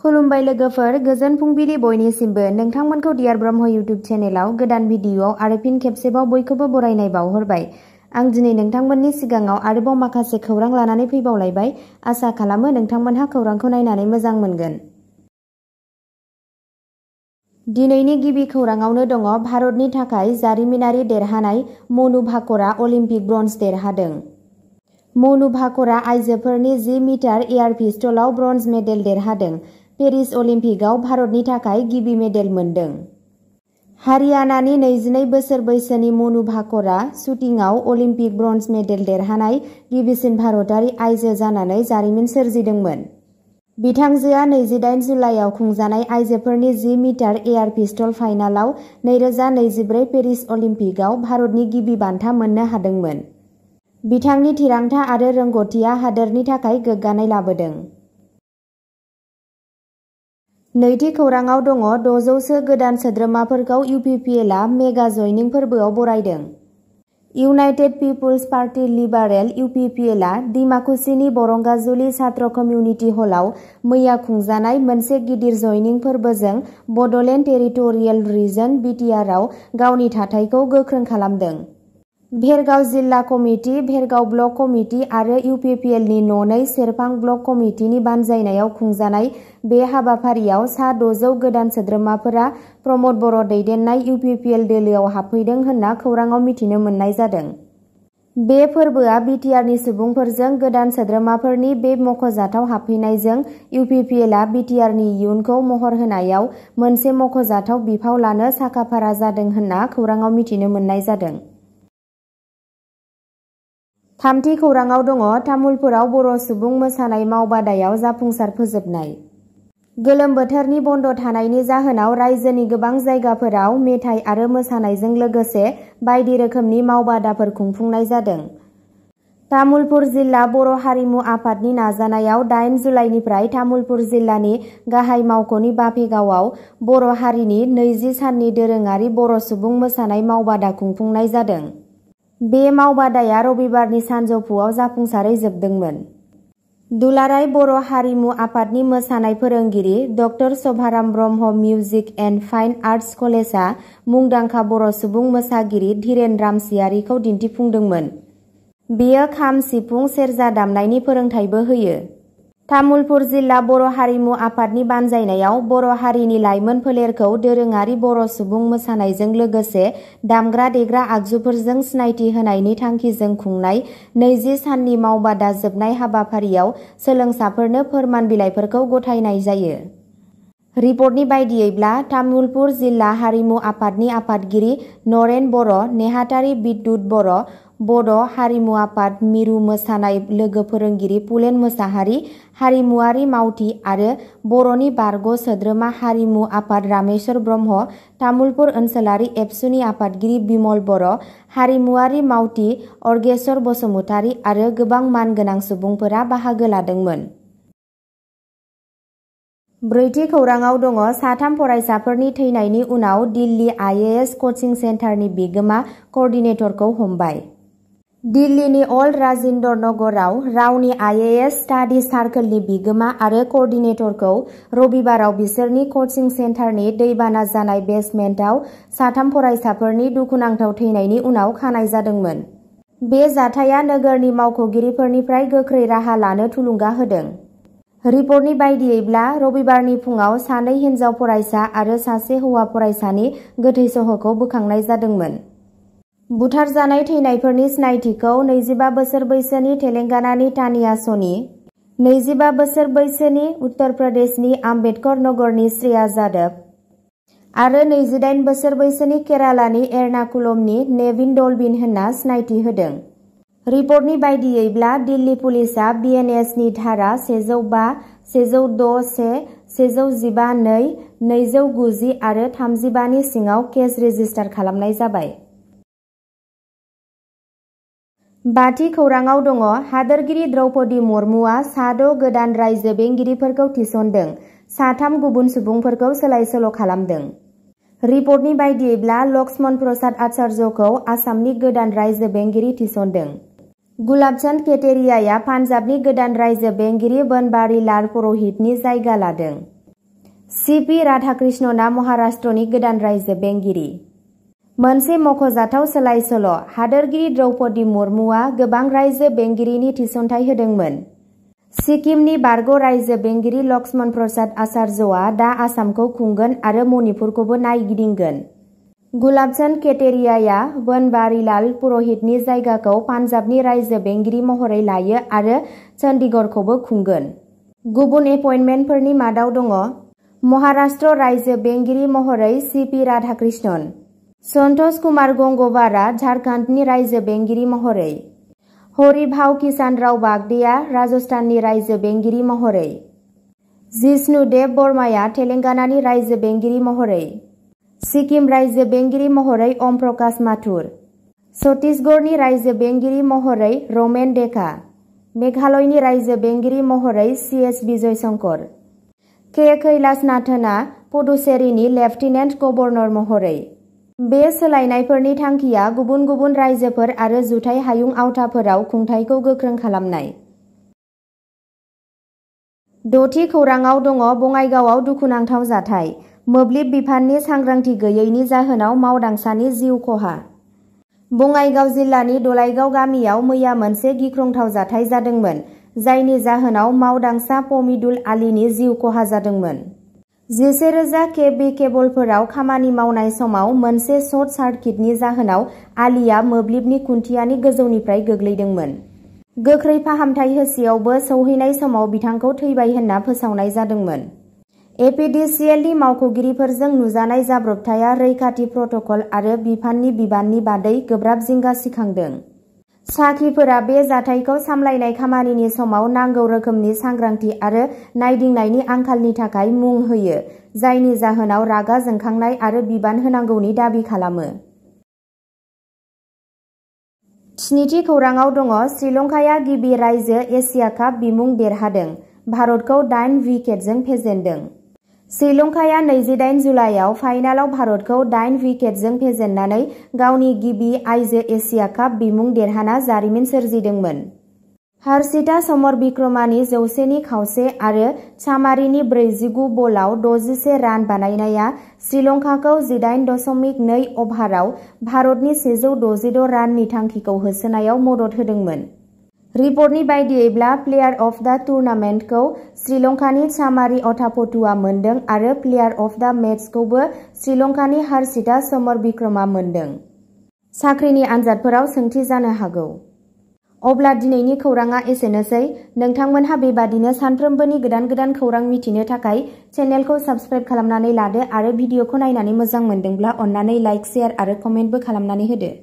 खुलुमबाय लोगोफोर, गोजोन फुंबिलि बयनिसिमबो। नोंथांमोनखौ डियार ब्रह्म इउट्युब चेनेलाव गोदान भिडिअ'आव आरो फिन खेबसेबाव बयखौबो बरायनाय बावहरबाय। आं दिनै नोंथांमोननि सिगाङाव आरोबाव माखासे खौरां लानानै फैबावलायबाय। आसा खालामो नोंथांमोनहा खौरांखौ नायनानै मोजां मोनगोन। दिनैनि गिबि खौराङावनो दङ भारतनि थाखाय जारिमिनारि देरहानाय मनु भाकरआ अलिम्पिक ब्रन्ज देरहादों। मनु भाकरआ आइजोफोरनि 10 मिटार एयार पिस्तलाव ब्रन्ज मेडेल देरहादों। पेरिस अलिम्पिकआव भारतनि थाखाय गिबि मेडेल मोनदों। हारियानानि 22 बोसोर बैसोनि मनु भाकरआ शुटिंआव अलिम्पिक ब्रन्ज मेडेल देरहानाय गिबिसिन भारतारि आइजो जानानै जारिमिन सोरजिदोंमोन। बिथांजोआ 28 जुलाइआव खुंजानाय आइजोफोरनि 10 मिटार एयार पिस्तल फाइनालाव 2024 पेरिस अलिम्पिकआव भारतनि गिबि बान्था मोननो हादोंमोन। बिथांनि थिरांथा आरो रोंग'थिया हादोरनि थाखाय गोग्गानाय लाबोदों। नैथि खौराङाव दङ 600 गोदान सोद्रोमाफोरखौ UPPLआ मेगा जयनिं फोरबोआव बरायदों। इउनाइटेड पिपुल्स पार्टी लिबारेल UPPLआ डिमाकुसिनि बरंगाजुलि छात्र कमिउनिटि हलआव मैया खुंजानाय मोनसे गिदिर जयनिं फोरबोजों बड'लेण्ड टेरिटरियेल रिजन BTRआव गावनि थाथायखौ गोख्रों खालामदों। भेरगाव जिल्ला कमिटि, भेरगाव ब्लक कमिटि आरो UPPLनि न'9 सेरफां ब्लक कमिटिनि बानजायनायाव खुंजानाय बे हाबाफारियाव सा 600 गोदान सोद्रोमाफोरा प्रमद बर' दैदेननाय UPPL दोलोआव हाबफैदों होनना खौराङाव मिथिनो मोननाय जादों। बे फोरबोआ BTRनि सुबुंफोरजों गोदान सोद्रोमाफोरनि बे मख'जाथाव हाबफैनायजों UPPLआ BTRनि इयुनखौ महर होनायाव मोनसे मख'जाथाव बिफाव लानो साखाफारा जादों होनना खौराङाव मिथिनो मोननाय जादों। थामथि खौराङाव दङ तामुलपुराव बर' सुबुं मोसानाय मावबादायाव जाफुंसार फोजोबनाय। गोलोम बोथोरनि बन्द' थानायनि जाहोनाव रायजोनि गोबां जायगाफोराव मेथाइ आरो मोसानायजों लोगोसे बायदि रोखोमनि मावबादाफोर खुंफुंनाय जादों। तामुलपुर जिल्ला बर' हारिमु आफादनि नाजानायाव 8 जुलाइनिफ्राय तामुलपुर जिल्लानि गाहाय मावख'नि बाफेगावआव बर' हारिनि 20 साननि दोरोङारि बर' सुबुं मोसानाय मावबादा खुंफुंनाय जादों। बे मावबादाया रबिबारनि सानजौफुआव जाफुंसारै जोबदोंमोन। दुलाराय बर' हारिमु आफादनि मोसानाय फोरोंगिरि ड Shobharam Brahma music and fine arts कलेजआ मुंदांखा बर' सुबुं मोसागिरि धीरेन रामसियारिखौ दिन्थिफुंदोंमोन। बेयो खाम, सिफुं, सेरजा दामनायनि फोरोंथायबो होयो। तामुलपुर जिल्ला बर' हारिमु आफादनि बानजायनायाव बर' हारिनि लाइमोन फोलेरखौ दोरोङारि बर' सुबुं मोसानायजों लोगोसे दामग्रा देग्रा आगजुफोरजों सिनायथि होनायनि थांखिजों खुंनाय 20 साननि मावबादा जोबनाय हाबाफारियाव सोलोंसाफोरनो फोरमान बिलाइफोरखौ गथायनाय जायो। रिपर्टनि बायदियैब्ला तामुलपुर जिल्ला हारिमु आफादनि आफादगिरि नरेन बर', नेहाथारि बिद्युत बर', बड' हारिमु आफाद मिरु मोसानाय लोगो फोरोंगिरि पुलेन मोसाहारि, हारिमुआरि मावथि आरो बर'नि बारग' सोद्रोमा हारिमु आफाद रामेश्वर ब्रह्म, तामुलपुर ओनसोलारि एबसुनि आफादगिरि बिमल बर', हारिमुआरि मावथि अर्गेस्वर बसुमतारी आरो गोबां मानगोनां सुबुंफोरा बाहागो लादोंमोन। ब्रैथि खौराङाव दङ साथाम फरायसाफोरनि थैनायनि उनाव दिल्ली IAS कचिं सेन्टारनि बिगोमा क'र्डिनेटरखौ हमबाय। दिल्लीनि अल्ड राजिन्दर नगराव रावनि IAS स्टाडि सार्कलनि बिगोमा आरो क'र्डिनेटरखौ रबिबाराव बिसोरनि कचिं सेन्टारनि दैबाना जानाय बेसमेन्टआव साथाम फरायसाफोरनि दुखुनांथाव थैनायनि उनाव खानाय जादोंमोन। बे जाथाया नोगोरनि मावख'गिरिफोरनिफ्राय गोख्रै राहा लानो थुलुंगा होदों। रिपर्टनि बायदियैब्ला रबिबारनि फुङाव सानै हिन्जाव फरायसा आरो सासे हौवा फरायसानि गोथै सह'खौ बोखांनाय जादोंमोन। बुथारजानाय थैनायफोरनि सिनायथिखौ 25 बोसोर बैसोनि तेलेंगानानि तानिया सनि, 25 बोसोर बैसोनि उत्तर प्रदेशनि आम्बेडकर नगरनि श्रेया जाधव आरो 28 बोसोर बैसोनि केरालानि एर्नाकुलमनि नेविन डल्बिन होनना सिनायथि होदों। रिपर्टनि बायदियैब्ला दिल्ली पुलिसआ BNSनि धारा 105, 106(1), 115(2), 290 आरो 35 नि सिङाव केस रेजिस्टार खालामनाय जाबाय। बाथि खौराङाव दङ हादोरगिरि द्रौपदी मुर्मुआ 6 गोदान रायजो बेंगिरिफोरखौ थिसनदों, 3 गुबुन सुबुंफोरखौ सोलाय-सोल' खालामदों। रिपर्टनि बायदियैब्ला लक्ष्मण प्रसाद आचार्यखौ आसामनि गोदान रायजो बेंगिरि थिसनदों। गुलाबचन्द केटेरियाया पान्जाबनि गोदान रायजो बेंगिरि बनवारीलाल पुर'हितनि जायगा लादों। सिबि राधाकृष्णनआ महाराष्ट्रनि गोदान रायजो बेंगिरि। मोनसे मख'जाथाव सोलाय-सोल'। हादोरगिरि द्रौपदी मुर्मुआ गोबां रायजो बेंगिरिनि थिसनथाइ होदोंमोन। सिक्किमनि बारग' रायजो बेंगिरि लक्ष्मण प्रसाद आचार्यआ दा आसामखौ खुंगोन आरो मणिपुरखौबो नायगिदिंगोन। गुलाबचन्द केटेरियाया बनवारीलाल पुर'हितनि जायगाखौ पान्जाबनि रायजो बेंगिरि महरै लायो आरो चन्डीगढ़खौबो खुंगोन। गुबुन एपइन्टमेन्टफोरनि मादाव दङ महाराष्ट्र रायजो बेंगिरि महरै सिबि राधाकृष्णन, सन्तोष कुमार गंगवारआ झारखन्डनि रायजो बेंगिरि महरै, हरिभाऊ किसानराव बागडेआ राजस्थाननि रायजो बेंगिरि महरै, जिष्णुदेब बर्माया तेलेंगानानि रायजो बेंगिरि महरै, सिक्किम रायजो बेंगिरि महरै ओम प्रकाश माथुर, छत्तीसगढ़नि रायजो बेंगिरि महरै रमेन डेका, मेघालयनि रायजो बेंगिरि महरै सीएस विजय शंकर, के कैलाशनाथनआ पुडुचेरीनि लेफ्टिनेन्ट गभर्नर महरै। बे सोलायनायफोरनि थांखिया गुबुन गुबुन रायजोफोर आरो जुथाइ हायुं आवथाफोराव खुंथायखौ गोख्रों खालामनाय। 6थि खौरांआव दङ बङाइगावआव दुखुनांथाव जाथाय। मोब्लिब बिफाननि सांग्रांथि गैयैनि जाहोनाव मावदांसानि जिउ खहा। बङाइगाव जिल्लानि दलाइगाव गामियाव मैया मोनसे गिख्रंथाव जाथाय जादोंमोन, जायनि जाहोनाव मावदांसा पमिदुल आलीनि जिउ खहा जादोंमोन। 11,000 केबि केबलफोराव खामानि मावनाय समाव मोनसे सर्ट सार्किटनि जाहोनाव आलीया मोब्लिबनि खुन्थियानि गोजौनिफ्राय गोग्लैदोंमोन। गोख्रै फाहामथाय होसेयावबो सौहैनाय समाव बिथांखौ थैबाय होनना फोसावनाय जादोंमोन। एपिडिसिएलनि मावख'गिरिफोरजों नुजानाय जाब्रबथाया रैखाथि प्रट'कल आरो बिफाननि बिबाननि बादै गोब्राब जिंगा सिखांदों। साखिफोरा बे जाथायखौ सामलायनाय खामानिनि समाव नांगौ रोखोमनि सांग्रांथि आरो नायदिंनायनि आंखालनि थाखाय मुं होयो, जायनि जाहोनाव रागा जोंखांनाय आरो बिबान होनांगौनि दाबि खालामो। 7थि खौरांआव दङ श्रीलंकाया गिबि रायजो एशिया काप बिमुं देरहादों, भारतखौ 8 विकेटजों फेजेनदों। श्रीलंकाया 28 जुलाइआव फाइनालाव भारतखौ 8 विकेटजों फेजेननानै गावनि गिबि आइजो एशिया काप बिमुं देरहाना जारिमिन सोरजिदोंमोन। हर्षिता समरविक्रमानि 100नि खावसे आरो चामारिनि 49 बलाव 61 रान बानायनाया श्रीलंकाखौ 18.2 अभाराव भारतनि 166 राननि थांखिखौ होसोनायाव मदद होदोंमोन। रिपर्टनि बायदियैब्ला प्लेयार अफ द टुर्नामेन्टखौ श्रीलंकानि चामारी अथापतुआ मोनदों आरो प्लेयार अफ द मेचखौबो श्रीलंकानि हर्षिता समरविक्रमा मोनदों। साख्रिनि आनजादफोराव सोंथि जानो हागौ। अब्ला दिनैनि खौरांआ एसेनोसै। नोंथांमोनहा बेबादिनो सानफ्रोमबोनि गोदान खौरां मिथिनो थाखाय चेनेलखौ साबस्क्राइब खालामनानै लादो आरो भिडिअखौ नायनानै मोजां मोनदोंब्ला अन्नानै लाइक, शेयार आरो कमेन्टबो खालामनानै होदो।